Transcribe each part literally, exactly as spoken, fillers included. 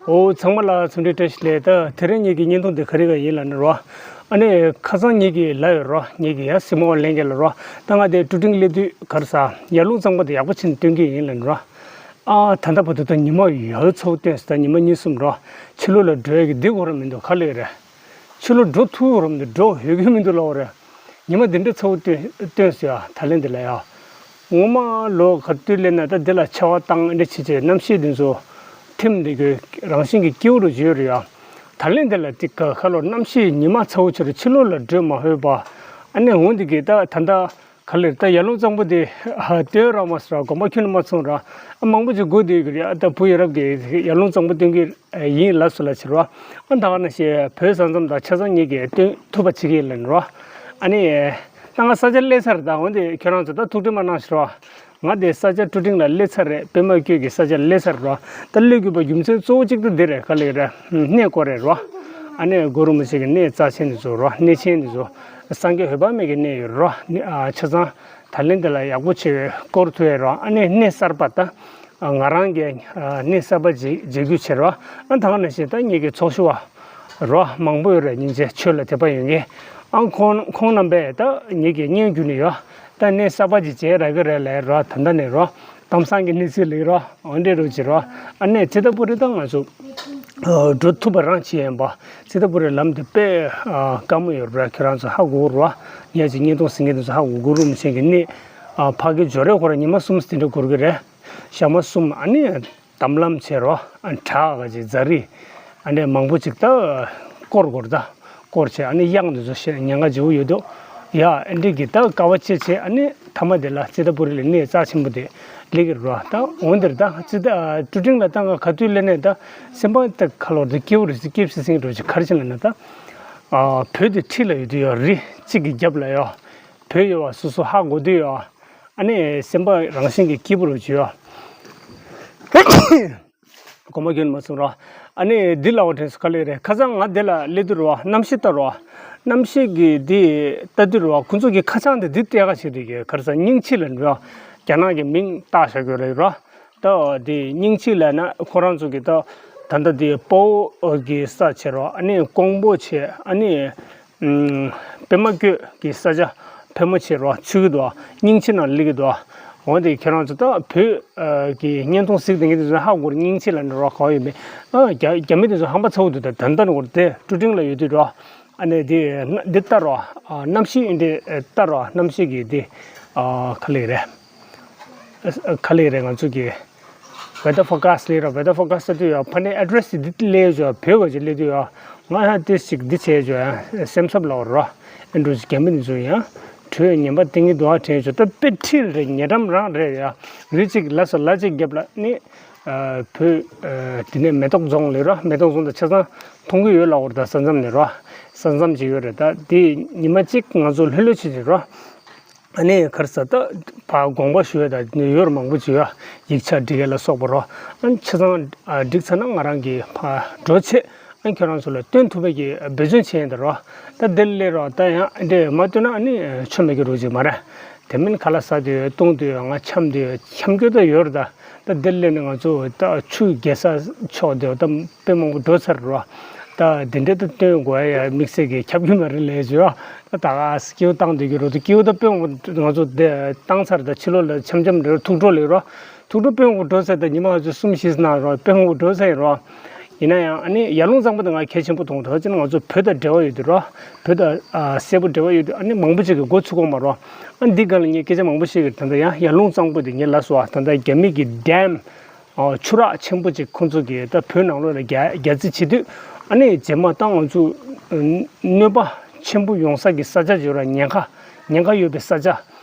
འོ་ཚང་མ་ལ་འཚམས་འདྲི་བཀྲ་ཤིས་བདེ་ལེགས། ད་དེ་རིང་ངེད་ཀྱི་བརྙན་ཐུང་འདི་ག་རེ་ག་ཡིན་ལབ་ན་རོ། ཨ་ནི་ཁ་སང་ངེད་ཀྱིས་ལབ་ཡོད་རོ། ངེད་ཀྱིས་ཡ་སི་མོ་བ་ལེན་གྱི་ལ་རོ། ད་ང་དེ་ཀྲུ་ཀྲིང་སླེབས་དུས་ག་རེ་ཟ་ཡར་ཀླུང་གཙང་པོ་དེ་ཡག་པོ་བྱས་ནས་སྟོན་གྱི་ཡིན་ལབ་ན་རོ། ཨ་ད་ལྟ་བར་དུ་ད་ཉི་མ་ཡོལ་ཚ་བོ་སྟོན་སོང་། ད་ཉི་མ་གཉིས་གསུམ་རོ། ཕྱི་ལོགས་ལ་འགྲོ་ཡ་གི་འདི་གོ་ར་མི་འདུག་ག་ལེ་རེད། ཕྱི་ལོགས་འགྲོ་ཐུབ་རོ་མི་འདུག་འགྲོ་ཡོད་ཀྱི་མི་འདུག་ལབ་པ་རེད། ཉི་མ་འདི་འདྲ་ཚ་བོ་སྟོན་སྟོན་སོང་ཡ། ད་ལན་འདི་ལ་ཡ། ངོ་མ་ལོ་ག་དུས་སླེབས་ན་ད་འདི་ལ་ཆར་པ་བཏང་འདི་བྱེད་བྱེད་གནམ་གཤིས་འདི་ཚོ་ཐིམ་འདི་གི་རང་བཞིན་གྱི་སྐྱིད་པོ་རུ་བརྗོད་རེད་ཡ། ད་ལན་འདི་ལ་ཏི་ཀ་ཁ་ལོ་གནམ་གཤིས་ཉི་མ་ཚ་བོ་ཆེ་རུ་ཕྱི་ལོགས་ལ་འགྲོ་མ་ཕོད་པ། ཨ་ནི་འོང་འདི་གི་ད་ད་ད་ག་ལེར་ད་ཡར་ཀླུང་གཙང་པོ་དེ་སྟོན་ར་མ་སོང་ར་དགོངས་པ་ཁྱོན་ནས་མ་ཚོམས་ར། ཨ་མང་པོ་ཅིག་སྒུག་བསྡད་ཡོད་ཀྱི་རེད། ཨ་ད་བུ་ཡ་རབས་ཀྱིས་ཡར་ཀླུང་གཙང་པོ་སྟོན་གྱི་ཡིན་ལབ་སོང་ལབ་བྱས་ར། ཨ་ད་ག་ནང་བཞིན་བོད་ས་མཚམས་དང་ཆ་ཚང་ངེད་ཀྱིས་སྟོན་ཐུབ་པ་བྱེད་ཀྱི་ཡིན་ལབ་ར། ཨ་ནི་ད་ང་ས་ཆ་སླེབས་ཚར། ད་འོན་ཏེ་ཁྱོད་རང་ཚོ་ད་ཐུགས་ཁྲལ་མ་གནང་ཞིག་ར། ང་དེ་ས་ཆ་ཀྲུ་ཀྲིང་ལ་སླེབས་ཚར་རེད། པད་མ་བཀོད་ཀྱི་ས་ཆ་ལ་སླེབས་ཚར་ར། ད་སླེབས་དགོས་པ་རྒྱུ་མཚན་གཙོ་བོ་གཅིག་ད་འདི་རེད། ག་ལེ་རེད། གནས་སྐོར་རེད་ར། ཨ་ནི་གུ་རུ་མི་ཆེན་གྱི་གནས་རྩ་ཆེན་འདི་ཚོ་ར། གནས་ཆེན་འདི་ཚོ་སངས་རྒྱས་འོད་དཔག་མེད་ཀྱི་གནས་ཡོད་ར། ཨ་ཆ་ཚང་ད་ལན་འདི་ལ་ཡག་པོ་བྱས་སྐོར་ཐུབ་ཡ་ར། ཨ་ནི་གནས་གསར་པ་ད་ང་རང་གི་གནས་གསར་པ་མཇལ་མཇལ་རྒྱུ་བྱེད་ར། ཨ་ད་ག་ནང་བཞིན་ད་ངེད་ཀྱི་ཚོགས་ཞུགས་པ་ར་མང་པོ་ཡོད་རེད། སྙིང་རྗེ་ཆོས་ལ་དད་པ་ཡོད་མཁན། ཨ་ཁོང་ཁོང་རྣམ་པས་ད་ངེད་ཀྱི་བརྙན་བརྒྱུད་ནས་ཡོད། ད་གནས་གསར་པ་ཅིག་མཇལ་རག་གི་རེད་ལབ་ར། ད་ལྟ་ནས་ར་གཏམ་བཟང་གི་གནས་ཚུལ་ལེགས་ར། འོ་འདྲ་རུ་བྱེད་ར། ཨ་ནི་ཙི་ཏྲ་པུ་རི་ད་ང་ཚོ་འགྲོ་ཐུབ་པ་རང་བྱེད་ཡིན་པ། ཙི་ཏྲ་པུ་རི་ལམ་དེ་དཔེ་དཀའ་མོ་ཡོད་ར། ཁྱེད་རང་ཚོ་ཧ་གོ་ར། ངས་ཅིག་བརྙན་ཐུང་ཟིན་མཁན་དེ་ཚོ་ཧ་གོ། གུ་རུ་མི་ཆེན་གྱི་གནས་ཕ་གི་འབྱོར་རེ་ཁོ་ར་ཉི་མ་གསུམ་དེ་འདྲ་འགོར་གི་རེད། ཞག་མ་གསུམ། ཨ་ནི་དམ་ལམ་བྱེད་རོ། ཨ་བྲག་ག་ཅིག་རྫ་རི། ཨ་ནི་མང་པོ་ཅིག་ད་སྐོར་དགོས་རེད། ད་སྐོར་བྱས་ཨ་ནི་གཡག་འདི་ཚོ་ཤ་ཉེན་ཁ་ལྗིད་པོ་ཡོད་དོ། ཡ་ཨ་འདྲི་གི་ད་དཀའ་བ་སྤྱད་བྱས་ཨ་ནི་མཐའ་མ་དེ་ལ་ཙི་ཏྲ་པུ་རི་ལ་གནས་རྩ་ཆེན་པོ་དེ་སླེབས་ཀྱི་རེད་ར། ད་འོན་ཏེ་ད་ཙི་ཏྲ་ཀྲུ་ཀྲིང་ལ་ད་ང་ག་དུས་སླེབས་ནས་ད་སེམས་པ་ད་ཁ་ལོ་དེ་སྐྱིད་པོ་རེད། སྐྱིད་པོ་སིང་སིང་འགྲོ་ཅིག་ག་རེ་བྱས་ལབ་ན་ད་བོད་དེ་འཁྲིས་ལ་ཡོད་དུས་ཡ། རི་གཅིག་གི་རྒྱབ་ལ་ཡ་བོད་ཡོད་པ་སོ་སོ་ཧ་གོ་དུས་ཡ། ཨ་ནི་སེམས་པ་རང་བཞིན་གྱིས་སྐྱིད་པོ་རུ་བྱེད་ཡ། གོ་མ་གྱོན་མ་སོང་ར། ཨ་ནི་འདི་ལ་བ་དྲན་སོང་། ག་ལེ་རེད། ཁ་སང་ང་འདི་ལ་སླེབས་དུས་ར་གནམ་གཤིས་ལྟར་ར། གནམ་གཤིས་ཀྱི་འདི་ལྟ་དུས་ར་ཁོང་ཚོ་གི་ཁ་བྱང་འདི་འདི་སྟེར་ག་བྱེད་དུས་ཀྱི་ག་རེ་ཟ་སྙིང་ཆི་ལབ་ན་ར། རྒྱ་ནག་གི་མིང་བཏགས་བཞག་གི་རེད་ར། ད་འདི་སྙིང་ཆི་ལབ་ན་ཁོ་རང་ཚོ་གི་ད་ད་ལྟ་འདི་དཔའ་བོ་གི་ས་བྱེད་ར། ཨ་ནི་ཀོང་པོ་བྱེད། ཨ་ནི། ཨུམ། པད་མ་བཀོད་ཀྱི་ས་ཆ་ཕལ་མོ་ཆེ་རོ་ཚུད་ཀྱི་འདུག་སྙིང་ཆི་ནང་སླེབས་ཀྱི་འདུག་འོན་ཏེ་ཁྱེད་རང་ཚོ་ད་བོད་ཀྱི་བརྙན་ཐུང་གཟིགས་བསྡད་མཁན་དེ་ཚོ་ཧ་གོ་རེད། སྙིང་ཆི་ལབ་ན་རོ་ག་བ་ཡོད་མེད། ཨ་རྒྱ་རྒྱ་མི་དེ་ཚོ་ཧམ་པ་ཚ་བོ་འདུག་ད་ད་ལྟ་ནས་འགོར་དེ་ཀྲུ་ཀྲིང་ལ་ཡོད་དུས་རོ། ཨ་ནི་དེ་འདི་ལྟ་རོ། གནམ་གཤིས་འདི་ལྟ་རོ། གནམ་གཤིས་ཀྱི་འདི་ག་ལེ་རེད། ག་ལེ་རེད། ང་ཚོ་གི་weather forecast ལས་ར། weather forecast ལྟ་དུས་ཡ་ཕ་ནས་address འདི་སླེབས་བྱོས། བོད་ག་ཅིག་སླེབས་དུས་ཡ་ང་ཧ་ཏིས་ཅིག་འདི་བྱས་བྱོས་ཡ། སེམས་འཚབ་ལ་བར་ར། ཨེ་འགྲོ་ཅིག་རྒྱ་མི་འདི་ཚོ་ཡ་དྲོད་ངན་པ་སྟེང་གི་འདུག་ཨ་དྲན་བྱོས། ད་དཔེ་འཁྲིས་རེད། ཉེ་འགྲམ་རང་རེད་ཡ། རི་གཅིག་ལ་སོ་ལ་གཅིག་རྒྱབ་ལ་ནི་བོད་དེ་ནས་མེ་ཏོག་རྫོང་ལས་ར། མེ་ཏོག་རྫོང་དང་ཆ་ཚང་མཐོང་གི་ཡོད་ལ་བར། ད་ས་མཚམས་ནས་ར། ས་མཚམས་ཅིག་ཡོད་རེད། ད་དེ་ཉི་མ་གཅིག་ང་ཚོ་ལྷོད་ལྷོད་བྱེད་བྱེད་ར། ཨ་ནི་ག་རེ་ཟ་ད་ཕ་དགོངས་པ་ཞུ་ཡ་ད་ནི་ཡོད་རེད། མང་པོ་ཅིག་ཡ་ཡིག་ཆ་འབྲི་ཡ་ལ་སོགས་པ་རོ། ཨ་ནི་ཆ་ཚང་འགྲིག་ཚར་ན་ང་རང་གི་ཕ་འགྲོ་ཆེད་ཨ་ཁྱོད་རང་ཚོ་ལ་སྟོན་ཐུབ་པའི་གི་འབད་བརྩོན་བྱས་ཡིན་ད་རོ། ད་འདིར་སླེབས་རོགས། ད་ཡང་འདྲེ་མ་སྟོན་ན་ཨ་ནི་ཆོ་མེད་ཀྱི་རོ་ཅིག་མ་རེད། དེ་མིན་ཁ་ལག་ཟ་དུས་བཏུང་དུས་ང་འཆམ་དུས་འཆམ་རྒྱུ་ད་ཡོད་རེད། ད་ད་འདིར་སླེབས་ནས་ང་ཚོ་ད་ཆུ་རྒྱལ་ས་ཕྱོགས་དེ་ད་དཔེ་མང་པོ་འགྲོ་ཚར་རོ། ད་འདི་འདྲ་ད་སྟོན་དགོས་ཡ་དམིགས་བསལ་གྱི་ཁྱབ་རྒྱུ་མ་རེད་ལས་བྱོས། ད་ད་ག་སྐྱེའུ་བཏང་དུས་ཀྱི་རོ། ད་སྐྱེའུ་ད་དཔེ་མང་པོ་ང་ཚོ་དེ་བཏང་ཚར། ད་ཕྱི་ལོགས་ལ་འཆམ་འཆམ་རེད། ཐུགས་སྤྲོ་ལེགས་རོ། ཐུགས་སྤྲོ་དཔེ་མང་པོ་འགྲོ་ཚར། ད་ཉི་མ་ང་ཚོ་གསུམ་བཞི་ཙམ་གནང་རོགས། དཔེ་མང་པོ་འགྲོ་ཚར་ཡིན་རོགས། ཡིན་ན་ཡང་ཨ་ནི་ཡར་ཀླུང་གཙང་པོ་དེ་ང་གལ་ཆེན་པོ་མཐོང་། ད་ཅི་ན་ང་ཚོ་བོད་དང་འབྲེལ་བ་ཡོད་དུས་རོགས། བོད་དང་ཨ་གསལ་པོ་འབྲེལ་བ་ཡོད་དུས་ཨ་ནི་མང་པོ་ཅིག་གི་འགོ་ཚུགས་གོ་མ་རོགས། ཨ་འདི་སྒང་ལ་ངས་སྐད་ཆ་མང་པོ་བཤད་ཀྱི་རེད། ད་ལྟ་ཡང་ཡར་ཀླུང་གཙང་པོ་དེ་ངས་ལབ་སོང་ཨ། ད་ལྟ་རྒྱ་མི་གི་ཌེམ་ཨ་ཆུ་རགས་ཆེན་པོ་ཅིག་ཁོང་ཚོ་གིས་ད་བོད་ནང་ལོགས་ལ་རྒྱ་རྒྱ་རྩིས་བྱེད་དུས་ཨ་ནི་རྗེས་མ་ད་ང་ཚོ་གནོད་པ་ཆེན་པོ་ཡོང་ས་གི་ས་ཆ་ཡོད་ར། ཉེན་ཁ་ཉེན་ཁ་ཡོད་པའི་ས་ཆ།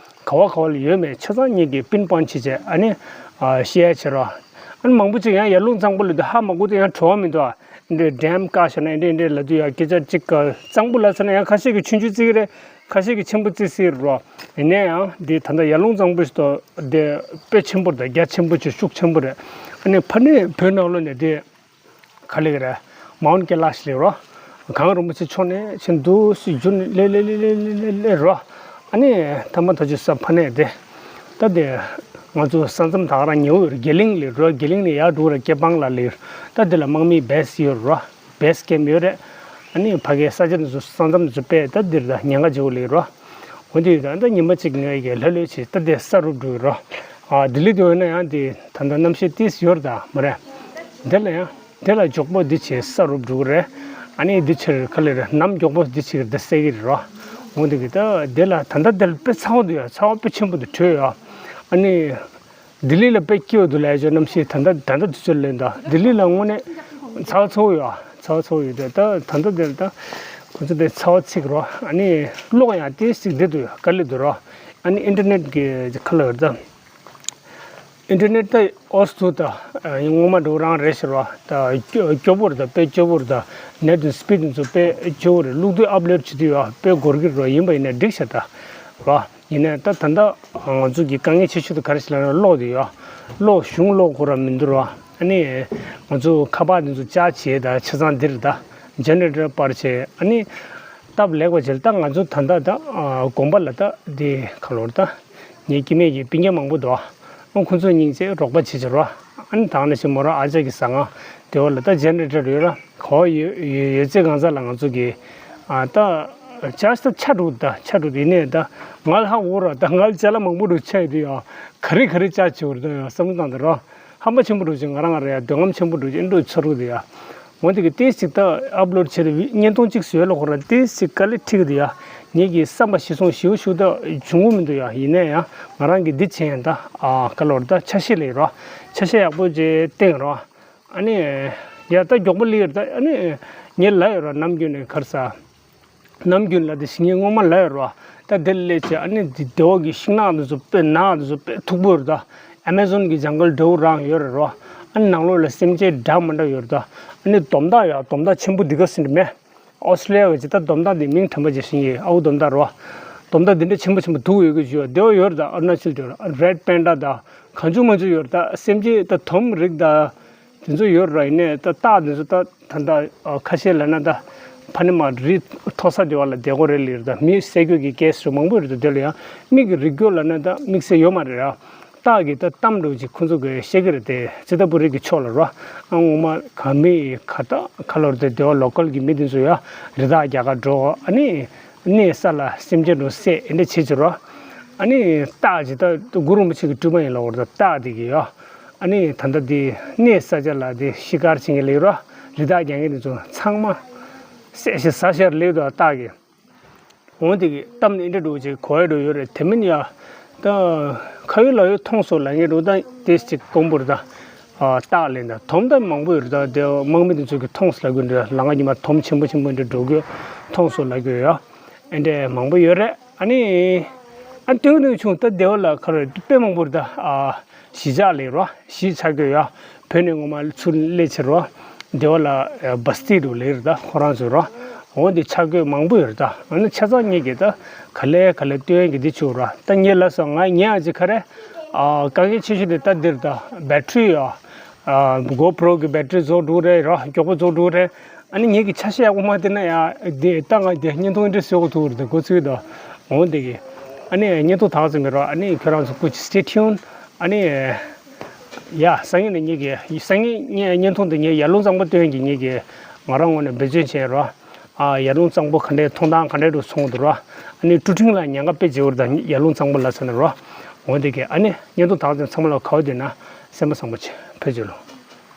ག་བ་ག་བ་ལ་ཡོད་མེད་ཆ་ཚང་ངེད་ཀྱིས་པིན་པོན་བྱས་བྱས་ཨ་ནི་ཨ་བཤད་ཡ་བྱེད་རོགས། ཨ་ནི་མང་པོ་ཅིག་ཡང་ཡར་ཀླུང་གཙང་པོ་ལ་དུ་ཧ་མ་གོ་དུས་ཡང་བྲོ་བ་མི་འདུག་ཨ། འདི་འདྲའི་ཌེམ་བཀག་བཞག་ན་འདི་འདྲའི་ལབ་དུས་ཡང་སྐད་ཆ་གཅིག་ག་གཙང་པོ་ལབ་ཚར་ན་ཡང་ཁ་ཤས་ཀྱིས་ཆུང་ཆུང་བརྩི་གི་རེད། ཁ་ཤས་ཀྱིས་ཆེན་པོ་བརྩི་སྲིད་རོགས། ཡིན་ན་ཡང་འདི་ད་ལྟ་ཡར་ཀླུང་གཙང་པོ་ཞིག་ཏུ་འདི་དཔེ་ཆེན་པོ་དང་རྒྱ་ཆེན་པོ་ཅིག་ཤུགས་ཆེན་པོ་རེད། ཨ་ནི་ཕ་ནས་བོད་ནང་ལོགས་ནས་འདི། ག་ལེ་ག་རེ། མའུན་ཀེ་ལ་ཤི་ལེ་རོ། གངས་རིན་པོ་ཆེ་ཕྱོགས་ནས་ཕྱིན་འདུག་སེ་བརྒྱུད་ནས་ལེ་ལེ་ལེ་རོ། ཨ་ནི་ཐ་མ་ཐག་ཆོད་ས་ཕ་ནས་དེ། ད་དེ། ང་ཚོ་ས་མཚམས་ད་ག་རང་ཉེ་བོ་ཡོད་རེད། རྒྱ་གླིང་ལ་རོ། རྒྱ་གླིང་ནས་ཡར་འགྲོ་ར་སྐྱེ་འཕང་ལ་ལེར། ད་འདི་ལ་དམག་མིའི་བེ་སི་ཡོད་རོ། བེ་སི་ཀེམ་ཡོད་རེད། ཨ་ནི་ཕ་གའི་ས་ཆ་འདི་ཚོ་ས་མཚམས་འདི་ཚོ་དཔེ་ད་འདིར་ད་ཉེན་ཁ་བརྗོད་ལེ་རོ། འོ་འདི་ད་ད་ཉི་མ་གཅིག་ངས་ཀྱི་ལྷོད་ལྷོད་བྱས་ད་འདི་ས་རུབ་འགྲོ་གི་རོ། ཨ་ལྡི་ལི་དུ་ཡོད་ན་ཡང་འདི་ད་ད་གནམ་གཤིས་ཏིས་ཡོད་རེད་ད་མ་རེད། འདི་ལ་ཡང་དེ་ལ་མགྱོགས་པོ་འདི་བྱས་ས་རུབ་འགྲོ་གི་རེད། ཨ་ནི་འདི་ཕྱིར་ག་ལེར་ནམ་མགྱོགས་པོ་འདི་ཕྱིར་འདི་སད་ཀྱི་རེད་རོ། འོ་འདི་གི་ད་དེ་ལ་ད་ད་དེ་ལ་དཔེ་ཚ་བ་འདུག་ཡ། ཚ་བ་དཔེ་ཆེན་པོ་འདུག་དྲོད་ཡ། ཨ་ནི་ལྡི་ལི་ལ་དཔེ་སྐྱིད་པོ་འདུག་ལབ་ཡ་ཅོ་གནམ་གཤིས་ད་ད་ད་ད་དུས་ཚོད་ལེན་ད་ལྡི་ལི་ལ་དངོས་གནས་ཚ་བ་ཚ་བོ་ཡོད། ཚ་བ་ཚ་བོ་ཡོད་དེ་ད་ད་ད་དེ་ལ་ད་ཁོ་ཚོ་དཔེ་ཚ་བ་ཚིག་རོ། ཨ་ནི་གློག་ཡང་ཏིས་ཅིག་འདི་འདུག་ཡ། དཀའ་ལས་འདུག་རོ། ཨ་ནི་ཨིན་ཊར་ནེཊ་གི་ཁ་ལ་ཡོད་ད། ཨིན་ཊར་ནེཊ་ད་ཨོ་སི་ཐུ་ད་ཡིན་ངོ་མ་འགྲོ་རང་རེད་ཟེར་བ་ད་སྐྱོ་སྐྱོ་པོ་རེད་ད། དཔེ་སྐྱོ་པོ་རེད་ད། ནེཊ་དང་སི་པིཌ་དེ་ཚོ་དཔེ་སྐྱོ་པོ་རེད། བླུག་དུས་ཨབ་ལོཌ་བྱེད་དུས་ཡ་དཔེ་འགོར་གི་རོ། ཡིན་པ་ཡིན་ན་འགྲིག་ཤག་ད་རོ། ཡིན་ནའི་ད་ད་ལྟ་ང་ཚོ་གི་དཀའ་ངལ་ཆེ་ཤོས་དེ་ག་རེ་ཞིག་ལབ་ན་གློག་དེ་ཡོད། གློག་གཞུང་གློག་ཁོ་ར་མི་འདུག་རོ། ཨ་ནི་ང་ཚོ་ཁ་པར་དེ་ཚོ་ཅར་ཇི་བྱས་ད་ཆ་ཚང་འདིར་ད་ཇེ་ནེ་རེ་ཊར་སྤར་བྱས། ཨ་ནི་སྟབས་ལེགས་པ་བྱས་ད་ང་ཚོ་ད་ལྟ་ད་དགོན་པ་ལ་ད་དེ་ག་ལོར་ད། ངའི་སྐྱེ་དམན་གྱི་སྤུན་ཀྱག་མང་པོ་འདུག་ཨ་ཁོང་ཚོ་སྙིང་རྗེ་རོགས་པ་བྱེད་བྱེད་རོགས། ཨ་ནི་དང་ནི་ཞིག་མོ་རང་ཨ་ཅག་གི་ཟ་ང་དེ་བ་ལ་ད་ཇེ་ནེ་རེ་ཊར་ཡོད་ར། གོ་ཡོད་ཡོད་ཡོད་ཚད་གང་ཟག་ལ་ང་ཚོ་གི་ཨ་ད་ཅར་ཇི་ད་ཆ་འགྲོ་ད་ཆ་འགྲོ་དེ་ནས་ད་ང་ལ་ཧ་འོ་ར། ད་ང་ལ་ཅ་ལག་མང་པོ་འགྲོ་ཆ་ཡོད་དུ་ཡ། ག་རེ་ག་རེ་ཅར་ཇི་བྱེད་འོ་ར་ད་ཡ་བསམ་བློ་བཏང་དུ་རོགས། ཧམ་པ་ཆེན་པོ་འགྲོ་ཅིག་ང་རང་ང་ར་ཡ་འདོད་རྔམ་ཆེན་པོ་འགྲོ་ཅིག་ཨེ་འགྲོ་ཚོར་རུ་དུ་ཡ། འོན་ཏེ་གི་ཏིས་ཅིག་ད་ཨབ་ལོཌ་བྱས་ཏེ་བི་བརྙན་ཐུང་གཅིག་བཟོས་ལ་ཁོ་རང་ཏིས་ཅིག་དཀའ་ལས་འཕྲད་ཀྱི་འདུག་ཡ། ངེད་ཀྱི་བསམ་པ་གཞིར་བཟུང་ཞེ་པོ་ཞིག་ད་བྱུང་གི་མི་འདུག་ཡ། ཡིན་ན་ཡང་ང་རང་གིས་འདི་བྱས་ཡང་ད་ཨ་ག་ལོར་ད་ཆ་ཤས་ལེགས་རོགས། ཆ་ཤས་ཡག་པོ་ཅིག་བསྟན་རོགས། ཨ་ནི་ཡ་ད་མགྱོགས་པོ་ལེགས་རེད་ད། ཨ་ནི་ངས་ལབ་ཡོད་རོགས། ནམ་རྒྱུན་ནས་གར་ས་ནམ་རྒྱུན་ལ་དེ་ཞིག་ངས་སྔོན་མ་ལབ་ཡོད་རོགས། ད་དེ་ལས་ཅིག་ཨ་ནི་འདི་སྡེ་བ་གི་ཤིང་ནགས་འདི་ཚོ་དཔེ་ནགས་འདི་ཚོ་དཔེ་མཐུག་པོ་ཡོད་རེད་ད། ཨ་མེ་ཛོན་གྱི་ཇང་གལ་འདྲ་བོ་རང་ཡོད་རེད་རོ། ཨ་ནི་ནང་ལོགས་ལ་སེམས་ཅན་འདྲ་མི་འདྲ་ཡོད་རེད་ད། ཨ་ནི་དོམ་དག་ཡ་དོམ་དག་ཆེན་པོ་འདི་ག་ཟེར་ནི་མེད། ཨོ་སི་ཀྲི་ལི་ཡ་བ་ཅིག་ད་དོམ་དག་འདི་མིང་དྲན་པ་ཅིག་ཤེས་ཡིན། ཨའུ་དོམ་དག་རོ། དོམ་དག་འདི་འདྲ་ཆེན་པོ་ཆེན་པོ་འདུག་ཡོད་གི་ཞུ་བ་དེ་བ་ཡོད་རེད་ད། ཨ་རུ་ན་ཅལ་དེ་བ་རེཌ་པན་ཌ་ད་གང་བྱུང་མང་བྱུང་ཡོད་རེད་ད། སེམས་ཅན་ད་དོམ་རིགས་ད་དེ་ཚོ་ཡོད་རེད་ར། ཡིན་ནའི་ད་སྟག་འདི་ཚོ་ད་ད་ད་ཁ་ཤས་ལབ་ན་ད་ཕ་ནི་མ་རི་མཐོ་ས་དེ་བ་ལ་བསྡད་དགོས་རེད་ལེ་རེད་ད། མི་བསད་རྒྱུ་གི་ཀེ་སི་རིགས་མང་པོ་ཡོད་རེད་ད། དེ་ལ་ཡང་མི་གི་རིགས་རྒྱུད་ལབ་ན་ད་དམིགས་བསལ་ཡོད་མ་རེད་ར། སྟག་གི་ད་གཏམ་འདྲ་བོ་ཅིག་ཁོ་ཚོ་གི་བཤད་ཀྱི་རེད་དེ། ཙི་ཏ་པུ་རི་གི་ཕྱོགས་ལ་རོ། ཨ་ངོ་མ་ག་མི་ག་ད་ག་ལོར་དེ་སྡེ་བ་ལོ་ཀལ་གི་མི་དེ་ཚོ་ཡ་རི་དྭགས་རྒྱག་ག་འགྲོ། ཨ་ནི་གནས་ས་ལ་སེམས་ཅན་འགྲོ་བསད་ཨེ་འདྲ་བྱེད་ཅིག་རོ། ཨ་ནི་སྟག་ཅིག་ད་གུ་རུ་རིན་པོ་ཆེ་གི་སྤྲུལ་པ་ཡིན་ལབ་པ་རེད་ད། སྟག་དེ་གི་ཡ། ཨ་ནི་ད་ལྟ་དེ་གནས་ས་ཆ་ལ་དེ་ཤི་ཀར་བྱེད་མཁན་ལེ་རོ། རི་དྭགས་རྒྱག་མཁན་དེ་ཚོ་ཚང་མ་བསད་ཤི་ཟ་ཤར་ལེ་དོ་སྟག་གི། འོན་ཏེ་གི་གཏམ་ནི་འདྲ་འགྲོ་ཅིག་གོ་ཡ་འགྲོ་ཡོད་རེད། དེ་མིན་ཡ་ད་ཁ་ཡོད་ལག་ཡོད་མཐོང་སོང་ལབ་ངེས་འགྲོ་ད་དེ་ཅིག་དཀོན་པོ་རེད་ད། ཨ་སྟག་ལེན་ད་དོམ་ད་མང་པོ་ཡོད་རེད་ད། དེ་དམག་མི་དེ་ཚོ་གི་མཐོང་སོང་ལབ་དགོས་འདྲ། ལ་ང་ཉི་མ་དོམ་ཆེན་པོ་ཆེན་པོ་འདྲ་འགྲོ་དགོས་མཐོང་སོང་ལབ་དགོས་ཡ། ཨེ་འདྲ་མང་པོ་ཡོད་རེད། ཨ་ནི་ཨ་སྟོན་སྟོན་བྱུང་ད་སྡེ་བ་ལ་ཁ་རོ་དཔེ་མང་པོ་རེད་ད། ཨ་གཞིས་ཆགས་ལེ་རོ། གཞིས་ཆགས་དགོས་ཡ། བོད་ནས་ངོ་མ་ཚུར་སླེབས་ཕྱིར་རོ། སྡེ་བ་ལ་ཨ་བ་སྟི་རུ་ལེ་རེད་ད་ཁོ་རང་ཚོ་རོ། འོ་འདི་ཆགས་དགོས་མང་པོ་ཡོད་རེད་ད། ཨ་ནི་ཆ་ཚང་ངེད་ཀྱི་ད་ག་ལེ་ག་ལེ་སྟོན་གྱི་འདི་བྱུང་རོ། ད་ངེད་ལ་སོ་ང་ཉལ་ཨ་ཅི་ཁ་རེ་ཨ་དཀའ་ངལ་ཆེ་ཤོས་དེ་ད་འདིར་ད་བེ་ཊི་རི་ཡ། ཨ་གོ་པྲོ་གི་བེ་ཊི་རི་རྫོགས་འགྲོ་རེད་རོ། མགྱོགས་པོ་རྫོགས་འགྲོ་རེད། ཨ་ནི་ངེད་ཀྱི་ཆ་ཤས་ཡག་པོ་མ་བསྟན་ན་ཡ་དེ་ད་ང་དེ་བརྙན་ཐུང་འདྲ་བཟོ་དགོས་ཐུག་རེད་ད་འགོ་ཚུགས་ད། འོ་འདི་གི་ཨ་ནི་བརྙན་ཐུང་དག་ཙམ་མེད་རོགས། ཨ་ནི་ཁྱོད་རང་ཚོ་སྐུ་མཁྱེན་stay tuned། ཨ་ནི་ཡ་སང་ཉིན་ནས་ངེད་ཀྱི་སང་ཉིན་ངས་བརྙན་ཐུང་འདི་ངས་ཡར་ཀླུང་གཙང་པོ་སྟོན་གྱི་ངེད་ཀྱི་ང་རང་ངོས་ནས་འབད་བརྩོན་བྱས་རོགས། ཨ་ཡར་ཀླུང་གཙང་པོ་ག་འདྲའི་མཐོང་སྟངས་ག་འདྲའི་འདུག་སོང་འདུག་རོགས། ཨ་ནི་ཀྲུ་ཕྲིན་ལ་ཉེན་ཁ་དཔེ་བྱེད་འུར་དང་ཡར་ཀླུང་གཙང་པོ་ལ་ཚོ་ནས་རོགས། འོ་འདི་གི་ཨ་ནི་བརྙན་ཐུང་དག་ཙམ་ཚང་མ་ལ་ག་བ་འདུག་ན་སེམས་པ་བཟང་པོ་བྱེད་ཕེབས་བྱོས་ལོ།